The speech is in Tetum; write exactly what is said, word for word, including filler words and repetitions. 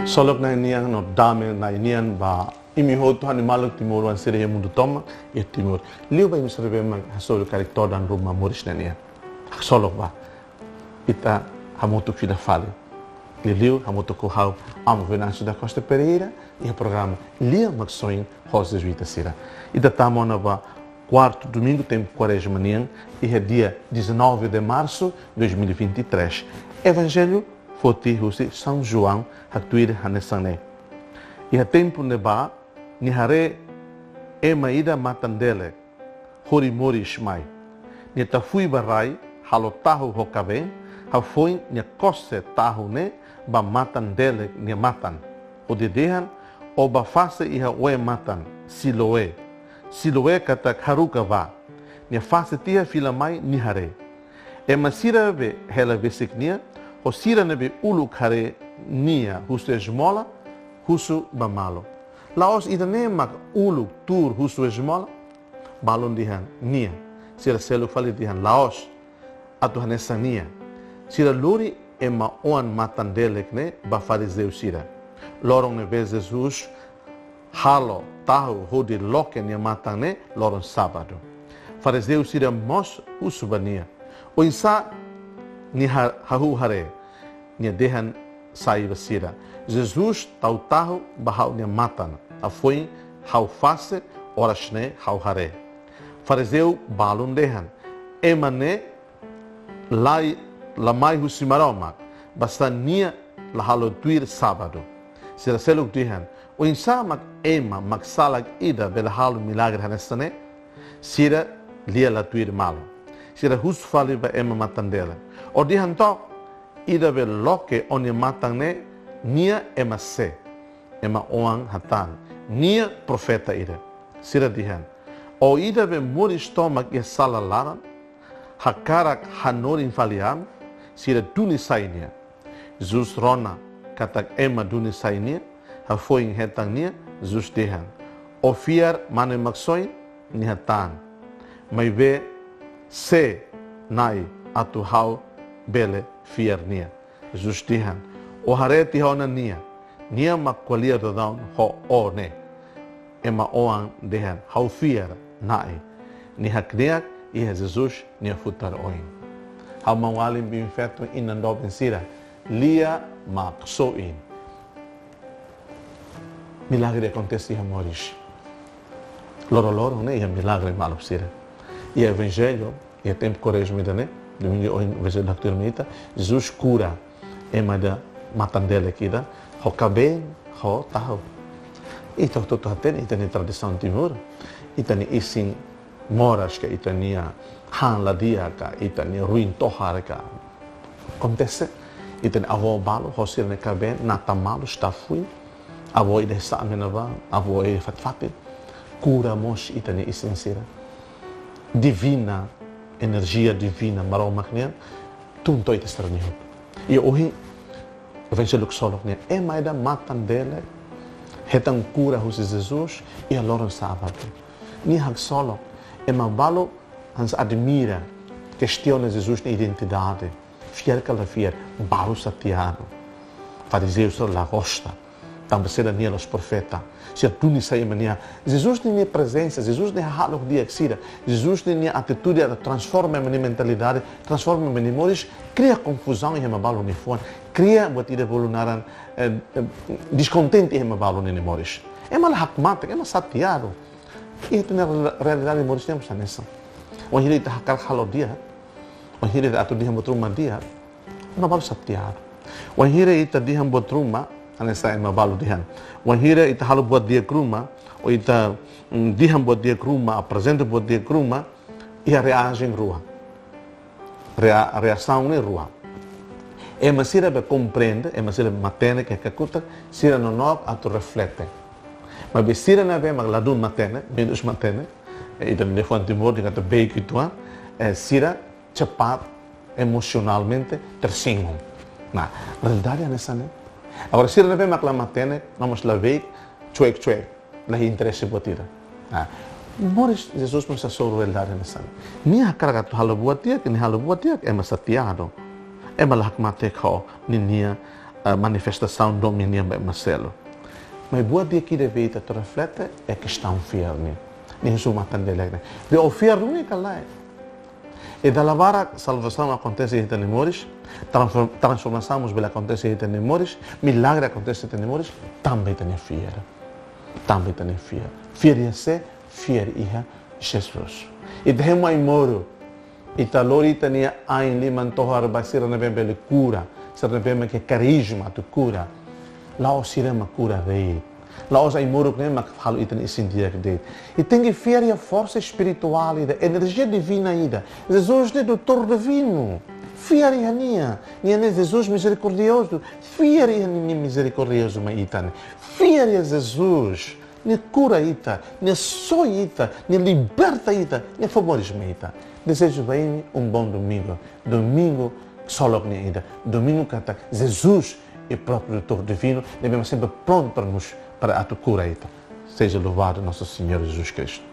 Ksolok Na'i nian no dame Na'i nian ba imi hotu, hanesan maluk timoroan sira iha mundu tomak, iha Timor. Liu ba imi sira ne'ebé mak hasoru karik todan ruma moris Na'i nian. Ksolok ba. Ita hamutuk fila fali. Liuliu hamutuk ho ha'u, Amu Venâncio da Costa Pereira, iha programa Lia Maksoin ho Jesuita sira. Ita tama ona ba kuartu domingu tempu Kuarezma nian, iha dia dezanove de março de dois mil e vinte e três. Evanjellu foti husi São João, haktuir hanesan ne'e: Iha tempu ne'ebá, nia haree ema ida matan-delek hodi moris mai. Nia tafui ba rai, halo tahu ho kabeen, hafoin nia kose tahu ne'e ba matan-delek nia matan, hodi dehan: Ó bá fase iha oe-matan, Siloé. Siloé katak haruka bá. Nia fase tiha fila mai, nia haree. Ema sira be hela besik nia, ho sira ne'ebé uluk haree nia husu esmola, husu ba malu: La'ós ida-ne'e mak uluk tuur husu esmola? Balun dehan: Nia. Sira seluk fali dehan: La'ós, atu hanesan nia. Sira lori ema oan matan-delek ne'e ba farizeu sira. Loron ne'ebé Jesus halo tahu hodi loke nia matan ne'e loron sábadu. Farizeu sira mós husu ba nia: Oinsá nia ha-, hahú haree? Nia dehan sai ba sira: Jesus tau tahu ba ha'u-nia matan, hafoin ha'u fase, oras ne'e ha'u haree. Farizeu balun dehan: Ema ne'e la, la mai husi Maromak, basá nia la halo tuir sábadu. Sira seluk dehan: Oinsá mak ema maksalak ida bele halo milagre hanesan ne'e? Sira lia la tuir malu. Sira husu fali ba ema matan-delek: Ó dehan took, ida be loke ó-nia matan ne'e, nia ema sé? Ema oan hatán: Nia profeta ida. Sira dehan: Ó ida be moris tomak iha sala laran, hakarak hanorin fali Amu? Sira duni sai nia. Jesus rona katak ema duni sai nia, hafoin hetan nia, Jesus dehan: Ó fiar Mane Maksoin? Nia hatán: Maibé sé, Na'i, atu ha'u bele fiar nia? Jesus dehan: Ó haree tiha ona nia, nia mak ko'alia daudaun ho ó ne'e. Ema oan dehan: Ha'u fiar, Na'i. Nia hakneak iha Jesus nia futar oin. Ha'u maun-alin, biin-feton, inan doben sira, Lia Maksoin. Milagre akontese iha moris. Loroloron ne'e iha milagre, maluk sira. Iha Evanjellu, iha tempu Kuarezma ida-ne'e, domingu ohin Evanjellu haktuir mai ita, Jesus kura ema ida matan-delek ida ho kabeen, ho tahu. Ita hotu-hotu hatene ita-nia tradisaun Timor, ita-nia isin moras ka, ita-nia han la di'ak ka, ita-nia ruin tohar ka. Akontese, ita-nia avó balu ho sira-nia kabeen, nata malu, tafui. Avó ida iha sa'e ne'ebá, avó ida iha fatin-fatin. Kura mós ita-nia isin sira. Divina, enerjia divina Maromak nian tun to'o ita sira-nia hotu. I ohin, Evanjellu ksolok nian, ema ida matan-delek hetan kura husi Jesus iha loron sábadu. Nia haksolok, ema balu hanesan admira, kestiona Jesus nia identidade. Fiar ka la fiar, balu xateadu. Farizeu sira la gosta. Tanba sira dehan nia la'ós profeta. Sira duni sai ema nia. Jesus nia prezensa, Jesus nia hahalok di'ak sira, Jesus nia atitude atu transforma ema nia mentalidade, transforma ema nia moris, kria konfuzaun iha ema balu nia fuan, kria buat ida bolu naran, eh, eh, deskontente iha ema balu nia moris. Ema la hakmatek, ema xateadu. Ita-nia realidade moris ne'e mós hanesan. Wainhira ita hakarak halo di'ak, wainhira ita atu dehan buat ruma di'ak, ema balu xateadu. Wainhira ita dehan buat ruma, hanesan ema balu dehan. Wainhira ita halo buat di'ak ruma, ou ita, mm, dehan buat di'ak ruma, aprezenta buat di'ak ruma, iha reajen rua. Rea-, reasaun ne'e rua. Ema sira be komprende, ema sira be matenek, ke kakutak, sira nonook atu reflete. Maibé sira ne'ebé mak ladún matenek, menus matenek, eh, ita-nia liafuan Timor dehan katak beik uitoan, eh, sira cepat emosionalmente tersinggung. Nah, realidade hanesan ne'e. Agora, sira ne'ebé mak la matenek, no mós la beik, cuek-cuek, la iha interese buat ida. Nah, moris Jesus mós hasoru realidade hanesan ne'e. Nia hakarak atu halo buat di'ak, nia halo buat di'ak, ema xateadu. Ema la hakmatek ho ninia eh, manifestasaun domin nian ba ema seluk. Mas buat di'ak ida ne'ebé ita tenke reflete é kestaun fiar nian. Nia husu matan-delek ne'e. De'it, ó fiar duni ka lae? I dala barak salvasaun akontese iha ita-nia moris, transform-, transformasaun mós bele akontese iha ita-nia moris, milagre akontese iha ita-nia moris, tanba ita-nia fiar. Tanba ita-nia fiar. Fiar iha sé? Fiar iha Jesus. Ita hemu ai-moruk, ita lori ita-nia ain-liman tohar ba sira ne'ebé bele kura, sira ne'ebé mak iha karizma atu kura. La'ós sira mak kura de'it. La'ós ai-moruk ne'e mak halo ita-nia isin di'ak de'it. Ita tenke fiar iha forsa espirituál ida, enerjia divina ida. Jesus ne'e doutór divinu. Fiar iha nia. Nia ne'e Jesus mizerikordiozu. Fiar iha nia, nia mizerikordiozu mai ita ne'e. Fiar iha Jesus. Nia kura ita, nia soi ita, nia liberta ita, nia fó moris mai ita. Dezeju ba imi um bom domingo. Domingu ksolok nian ida. Domingu katak Jesus é o próprio doutór divino, ne'ebé mak sempre pronto para nos, para atu kura ita. Seja louvado nosso Senhor Jesus Cristo.